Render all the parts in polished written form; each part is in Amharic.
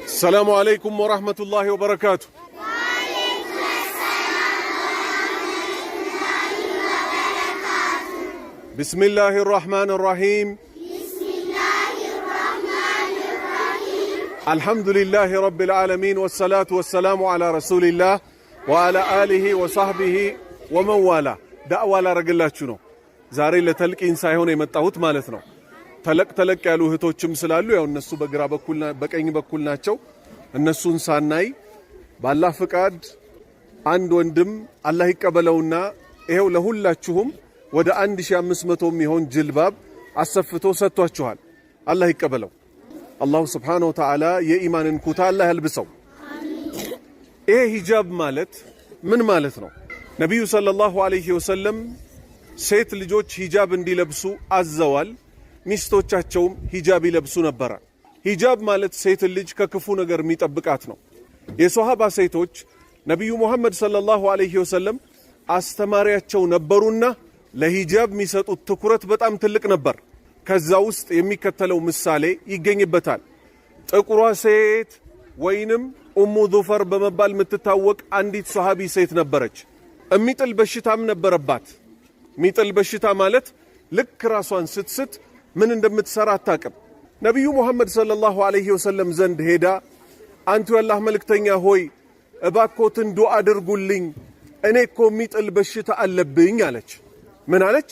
السلام عليكم ورحمة الله وبركاته። بسم الله الرحمن الرحيم። الحمد لله رب العالمين والصلاة والسلام على رسول الله وعلى آله وصحبه ومن والاه። ዳዕዋ ላረግላችሁ ነው ዛሬ ለተልቂን ሳይሆን የመጣሁት ማለት ነው። ተለቅ ተለቅ ያሉ እህቶችም ስላሉ ያው እነሱ በግራ በኩል በቀኝ በኩል ናቸው። እነሱን ሳናይ በአላህ ፍቃድ አንድ ወንድም አላህ ይቀበለውና ይሄው ለሁላችሁም ወደ 1500 የሚሆን ጅልባብ አሰፍቶ ሰጥቷችኋል። አላህ ይቀበለው። አላሁ ስብሓነሁ ወተዓላ የኢማንን ኩታ አላህ ያልብሰው። ይሄ ሂጃብ ማለት ምን ማለት ነው? ነቢዩ ሰለላሁ ዐለይሂ ወሰለም ሴት ልጆች ሂጃብ እንዲለብሱ አዘዋል። ሚስቶቻቸውም ሂጃብ ይለብሱ ነበረ። ሂጃብ ማለት ሴት ልጅ ከክፉ ነገር የሚጠብቃት ነው። የሶሃባ ሴቶች ነቢዩ ሙሐመድ ሰለላሁ ዐለይሂ ወሰለም አስተማሪያቸው ነበሩና ለሂጃብ የሚሰጡት ትኩረት በጣም ትልቅ ነበር። ከዛ ውስጥ የሚከተለው ምሳሌ ይገኝበታል። ጥቁሯ ሴት ወይንም ኡሙ ዙፈር በመባል የምትታወቅ አንዲት ሶሃቢ ሴት ነበረች። እሚጥል በሽታም ነበረባት። ሚጥል በሽታ ማለት ልክ ራሷን ስትስት ምን እንደምትሰራ አታቅም። ነቢዩ ሙሐመድ صلى الله عليه وسلم ዘንድ ሄዳ አንቱ የአላህ መልእክተኛ ሆይ እባኮትን ዱዓ አድርጉልኝ፣ እኔ እኮ የሚጥል በሽታ አለብኝ አለች። ምን አለች?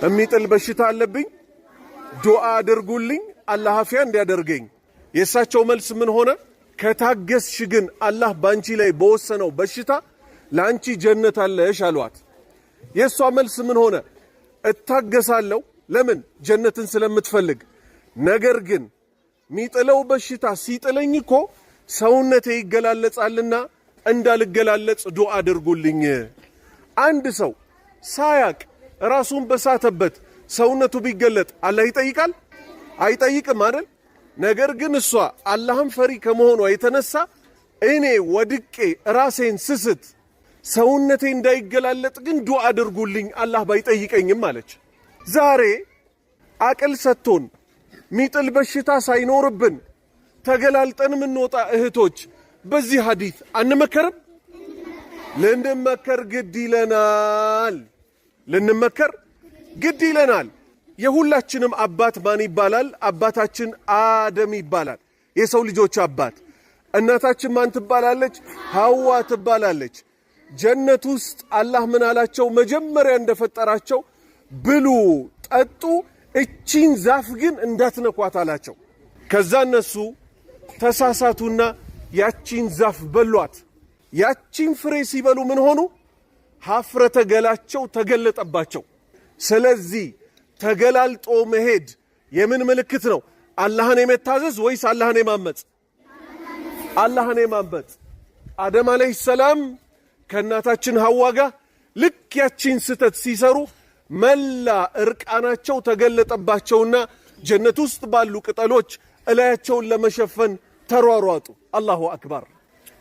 የሚጥል በሽታ አለብኝ፣ ዱዓ አድርጉልኝ አላህ አፊያ እንዲያደርገኝ። የእሳቸው መልስ ምን ሆነ? ከታገስሽ ግን አላህ ባንቺ ላይ በወሰነው በሽታ ለአንቺ ጀነት አለሽ አሏት። የእሷ መልስ ምን ሆነ? እታገሳለሁ። ለምን? ጀነትን ስለምትፈልግ። ነገር ግን ሚጥለው በሽታ ሲጥለኝ እኮ ሰውነቴ ይገላለጻልና እንዳልገላለጽ ዱዓ አድርጉልኝ። አንድ ሰው ሳያቅ ራሱን በሳተበት ሰውነቱ ቢገለጥ አላህ ይጠይቃል? አይጠይቅም አይደል? ነገር ግን እሷ አላህን ፈሪ ከመሆኗ የተነሳ እኔ ወድቄ ራሴን ስስት ሰውነቴ እንዳይገላለጥ ግን ዱዓ አድርጉልኝ አላህ ባይጠይቀኝም አለች። ዛሬ አቅል ሰጥቶን ሚጥል በሽታ ሳይኖርብን ተገላልጠን የምንወጣ እህቶች በዚህ ሐዲት አንመከርም? ልንመከር ግድ ይለናል። ልንመከር ግድ ይለናል። የሁላችንም አባት ማን ይባላል? አባታችን አደም ይባላል። የሰው ልጆች አባት። እናታችን ማን ትባላለች? ሐዋ ትባላለች። ጀነት ውስጥ አላህ ምን አላቸው? መጀመሪያ እንደፈጠራቸው ብሉ፣ ጠጡ፣ እቺን ዛፍ ግን እንዳትነኳት አላቸው። ከዛ እነሱ ተሳሳቱና ያቺን ዛፍ በሏት። ያቺን ፍሬ ሲበሉ ምን ሆኑ? ሀፍረተ ገላቸው ተገለጠባቸው። ስለዚህ ተገላልጦ መሄድ የምን ምልክት ነው? አላህን የመታዘዝ ወይስ አላህን የማመፅ? አላህን የማመፅ። አደም አለይሂ ሰላም ከእናታችን ሐዋ ጋር ልክ ያቺን ስተት ሲሰሩ መላ እርቃናቸው ተገለጠባቸውና ጀነት ውስጥ ባሉ ቅጠሎች እላያቸውን ለመሸፈን ተሯሯጡ። አላሁ አክበር።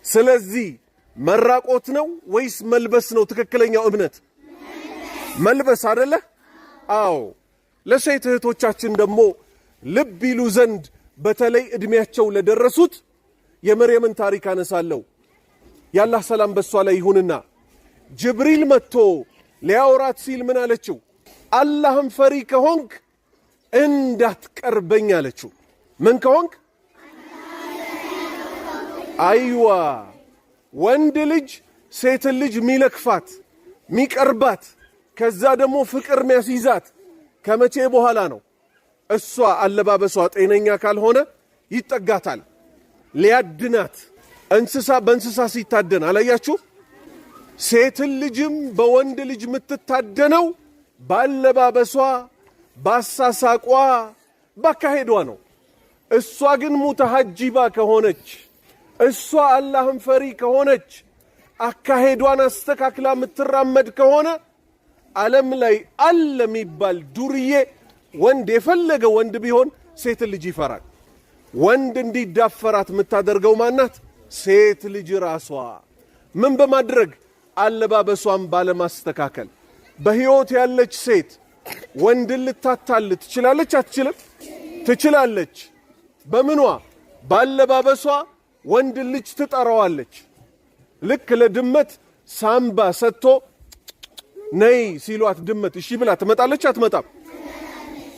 ስለዚህ መራቆት ነው ወይስ መልበስ ነው ትክክለኛው እምነት? መልበስ አደለ? አዎ። ለሴት እህቶቻችን ደግሞ ልብ ይሉ ዘንድ በተለይ እድሜያቸው ለደረሱት የመርየምን ታሪክ አነሳለሁ። የአላህ ሰላም በሷ ላይ ይሁንና ጅብሪል መጥቶ ሊያወራት ሲል ምን አለችው? አላህን ፈሪ ከሆንክ እንዳትቀርበኝ አለችው። ምን ከሆንክ? አይዋ ወንድ ልጅ ሴትን ልጅ ሚለክፋት ሚቀርባት ከዛ ደግሞ ፍቅር ሚያስይዛት ከመቼ በኋላ ነው? እሷ አለባበሷ ጤነኛ ካልሆነ ይጠጋታል፣ ሊያድናት። እንስሳ በእንስሳ ሲታደን አላያችሁ? ሴትን ልጅም በወንድ ልጅ የምትታደነው ባለባበሷ፣ ባሳሳቋ፣ ባካሄዷ ነው። እሷ ግን ሙተሐጂባ ከሆነች፣ እሷ አላህን ፈሪ ከሆነች፣ አካሄዷን አስተካክላ የምትራመድ ከሆነ ዓለም ላይ አለ የሚባል ዱርዬ ወንድ የፈለገ ወንድ ቢሆን ሴት ልጅ ይፈራል። ወንድ እንዲዳፈራት የምታደርገው ማናት? ሴት ልጅ ራሷ። ምን በማድረግ? አለባበሷን ባለማስተካከል። በሕይወት ያለች ሴት ወንድን ልታታል ትችላለች? አትችልም? ትችላለች። በምኗ? ባለባበሷ ወንድ ልጅ ትጠራዋለች። ልክ ለድመት ሳምባ ሰጥቶ ነይ ሲሏት ድመት እሺ ብላ ትመጣለች? አትመጣም?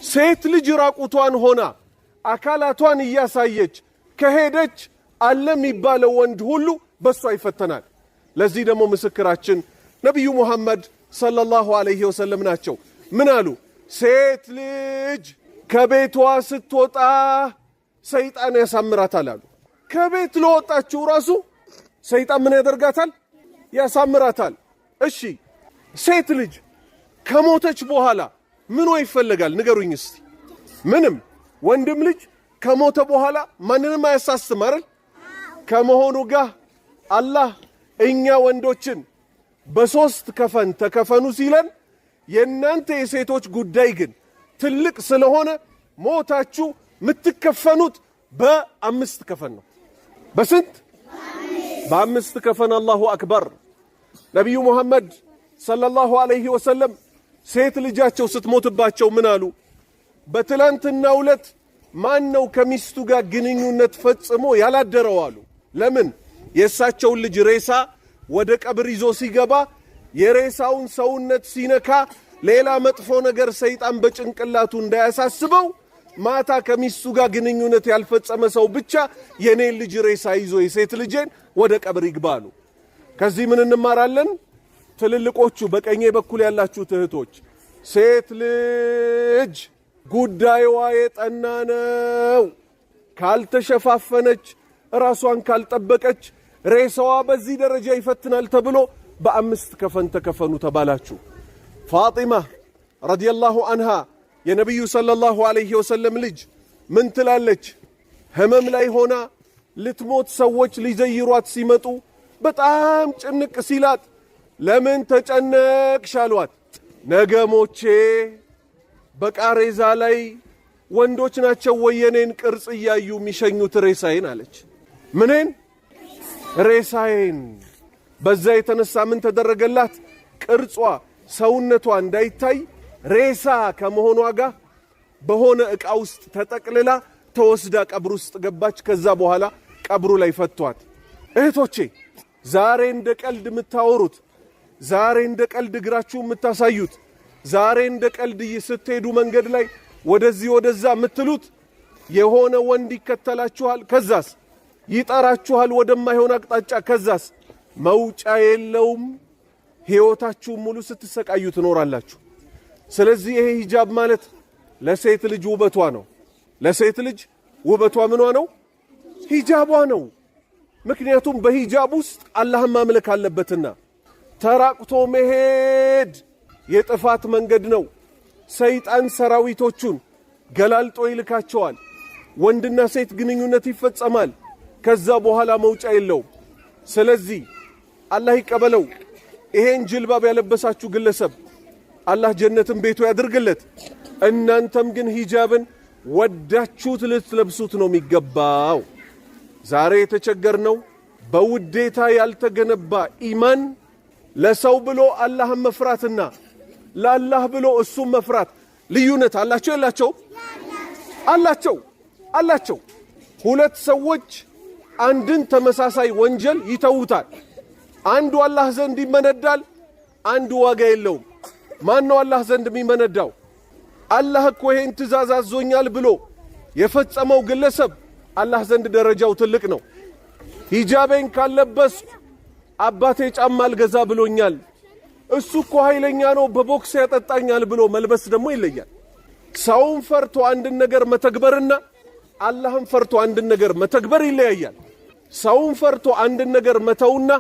ሴት ልጅ ራቁቷን ሆና አካላቷን እያሳየች ከሄደች አለ የሚባለው ወንድ ሁሉ በሷ ይፈተናል። ለዚህ ደግሞ ምስክራችን ነቢዩ ሙሐመድ ሰለላሁ ዐለይሂ ወሰለም ናቸው። ምን አሉ? ሴት ልጅ ከቤቷ ስትወጣ ሰይጣን ያሳምራታል አሉ። ከቤት ለወጣችው ራሱ ሰይጣን ምን ያደርጋታል? ያሳምራታል። እሺ ሴት ልጅ ከሞተች በኋላ ምኗ ይፈለጋል? ንገሩኝ እስቲ። ምንም። ወንድም ልጅ ከሞተ በኋላ ማንንም አያሳስትም አይደል? ከመሆኑ ጋር አላህ እኛ ወንዶችን በሶስት ከፈን ተከፈኑ ሲለን የእናንተ የሴቶች ጉዳይ ግን ትልቅ ስለሆነ ሞታችሁ የምትከፈኑት በአምስት ከፈን ነው። በስንት? በአምስት ከፈን። አላሁ አክበር። ነቢዩ ሙሐመድ ሰለላሁ ዐለይሂ ወሰለም ሴት ልጃቸው ስትሞትባቸው ምን አሉ? በትላንትናው ዕለት ማን ነው ከሚስቱ ጋር ግንኙነት ፈጽሞ ያላደረው አሉ። ለምን? የእሳቸውን ልጅ ሬሳ ወደ ቀብር ይዞ ሲገባ የሬሳውን ሰውነት ሲነካ ሌላ መጥፎ ነገር ሰይጣን በጭንቅላቱ እንዳያሳስበው ማታ ከሚስቱ ጋር ግንኙነት ያልፈጸመ ሰው ብቻ የኔን ልጅ ሬሳ ይዞ የሴት ልጄን ወደ ቀብር ይግባሉ። ከዚህ ምን እንማራለን? ትልልቆቹ በቀኜ በኩል ያላችሁት እህቶች ሴት ልጅ ጉዳይዋ የጠና ነው። ካልተሸፋፈነች፣ ራሷን ካልጠበቀች ሬሳዋ በዚህ ደረጃ ይፈትናል ተብሎ በአምስት ከፈን ተከፈኑ ተባላችሁ። ፋጢማ ረዲየላሁ አንሃ የነቢዩ ሰለላሁ ዐለይሂ ወሰለም ልጅ ምን ትላለች? ህመም ላይ ሆና ልትሞት ሰዎች ሊዘይሯት ሲመጡ በጣም ጭንቅ ሲላት ለምን ተጨነቅሽ አሏት። ነገ ሞቼ በቃሬዛ ላይ ወንዶች ናቸው ወየኔን ቅርጽ እያዩ የሚሸኙት ሬሳዬን አለች። ምኔን? ሬሳዬን። በዛ የተነሳ ምን ተደረገላት? ቅርጿ ሰውነቷ እንዳይታይ ሬሳ ከመሆኗ ጋር በሆነ ዕቃ ውስጥ ተጠቅልላ ተወስዳ ቀብር ውስጥ ገባች። ከዛ በኋላ ቀብሩ ላይ ፈቷት። እህቶቼ ዛሬ እንደ ቀልድ የምታወሩት፣ ዛሬ እንደ ቀልድ እግራችሁ የምታሳዩት፣ ዛሬ እንደ ቀልድ ስትሄዱ መንገድ ላይ ወደዚህ ወደዛ የምትሉት የሆነ ወንድ ይከተላችኋል። ከዛስ ይጠራችኋል ወደማይሆን አቅጣጫ። ከዛስ መውጫ የለውም። ሕይወታችሁን ሙሉ ስትሰቃዩ ትኖራላችሁ። ስለዚህ ይሄ ሂጃብ ማለት ለሴት ልጅ ውበቷ ነው። ለሴት ልጅ ውበቷ ምኗ ነው? ሂጃቧ ነው። ምክንያቱም በሂጃብ ውስጥ አላህን ማምለክ አለበትና። ተራቅቶ መሄድ የጥፋት መንገድ ነው። ሰይጣን ሰራዊቶቹን ገላልጦ ይልካቸዋል። ወንድና ሴት ግንኙነት ይፈጸማል። ከዛ በኋላ መውጫ የለውም። ስለዚህ አላህ ይቀበለው። ይሄን ጅልባብ ያለበሳችሁ ግለሰብ አላህ ጀነትን ቤቱ ያድርግለት። እናንተም ግን ሂጃብን ወዳችሁት ልትለብሱት ነው የሚገባው። ዛሬ የተቸገርነው በውዴታ ያልተገነባ ኢማን፣ ለሰው ብሎ አላህን መፍራትና ለአላህ ብሎ እሱን መፍራት ልዩነት አላቸው የላቸው? አላቸው አላቸው። ሁለት ሰዎች አንድን ተመሳሳይ ወንጀል ይተውታል። አንዱ አላህ ዘንድ ይመነዳል፣ አንዱ ዋጋ የለውም። ማን ነው አላህ ዘንድ የሚመነዳው? አላህ እኮ ይሄን ትእዛዝ አዞኛል ብሎ የፈጸመው ግለሰብ አላህ ዘንድ ደረጃው ትልቅ ነው። ሂጃቤን ካለበስኩ አባቴ ጫማ አልገዛ ብሎኛል፣ እሱ እኮ ኃይለኛ ነው በቦክስ ያጠጣኛል ብሎ መልበስ ደግሞ ይለያል። ሰውን ፈርቶ አንድን ነገር መተግበርና አላህን ፈርቶ አንድን ነገር መተግበር ይለያያል። ሰውን ፈርቶ አንድን ነገር መተውና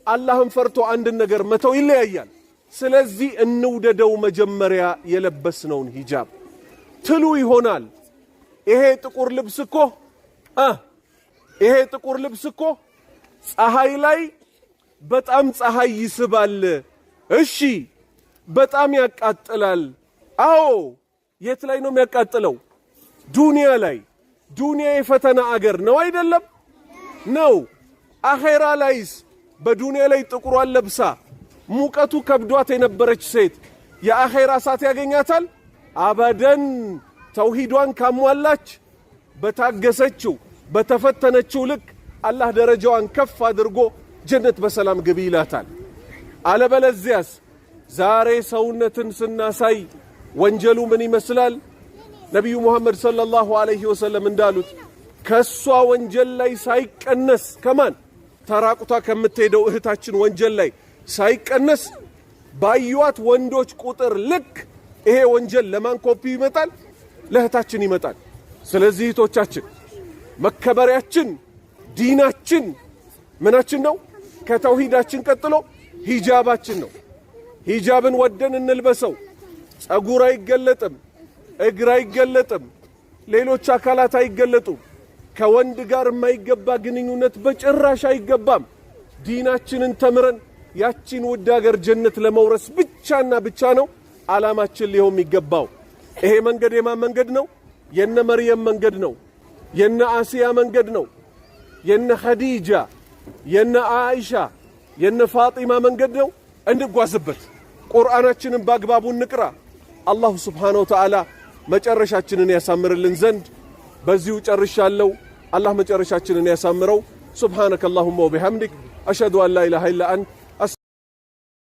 አላህን ፈርቶ አንድን ነገር መተው ይለያያል። ስለዚህ እንውደደው መጀመሪያ የለበስነውን ሂጃብ ትሉ ይሆናል። ይሄ ጥቁር ልብስ እኮ ይሄ ጥቁር ልብስ እኮ ፀሐይ ላይ በጣም ፀሐይ ይስባል። እሺ፣ በጣም ያቃጥላል። አዎ፣ የት ላይ ነው የሚያቃጥለው? ዱንያ ላይ። ዱንያ የፈተና አገር ነው አይደለም? ነው። አኼራ ላይስ በዱንያ ላይ ጥቁሯን ለብሳ ሙቀቱ ከብዷት የነበረች ሴት የአኼራ እሳት ያገኛታል? አበደን። ተውሂዷን ካሟላች በታገሰችው በተፈተነችው ልክ አላህ ደረጃዋን ከፍ አድርጎ ጀነት በሰላም ግቢ ይላታል። አለበለዚያስ ዛሬ ሰውነትን ስናሳይ ወንጀሉ ምን ይመስላል? ነቢዩ ሙሐመድ صلى الله عليه وسلم እንዳሉት ከሷ ወንጀል ላይ ሳይቀነስ፣ ከማን ተራቁታ ከምትሄደው እህታችን ወንጀል ላይ ሳይቀነስ ባዩዋት ወንዶች ቁጥር ልክ ይሄ ወንጀል ለማን ኮፒ ይመጣል? ለእህታችን ይመጣል። ስለዚህ እህቶቻችን መከበሪያችን ዲናችን ምናችን ነው? ከተውሂዳችን ቀጥሎ ሂጃባችን ነው። ሂጃብን ወደን እንልበሰው። ጸጉር አይገለጥም፣ እግር አይገለጥም፣ ሌሎች አካላት አይገለጡም። ከወንድ ጋር የማይገባ ግንኙነት በጭራሽ አይገባም። ዲናችንን ተምረን ያቺን ውድ አገር ጀነት ለመውረስ ብቻና ብቻ ነው ዓላማችን ሊሆን የሚገባው። ይሄ መንገድ የማን መንገድ ነው? የነ መርየም መንገድ ነው። የነ አሲያ መንገድ ነው። የነ ኸዲጃ፣ የነ አኢሻ፣ የነ ፋጢማ መንገድ ነው። እንጓዝበት። ቁርአናችንን በአግባቡ እንቅራ። الله سبحانه وتعالى መጨረሻችንን ያሳምርልን ዘንድ በዚሁ ጨርሻለሁ። አላህ መጨረሻችንን ያሳምረው። سبحانك اللهم وبحمدك أشهد أن لا إله إلا أنت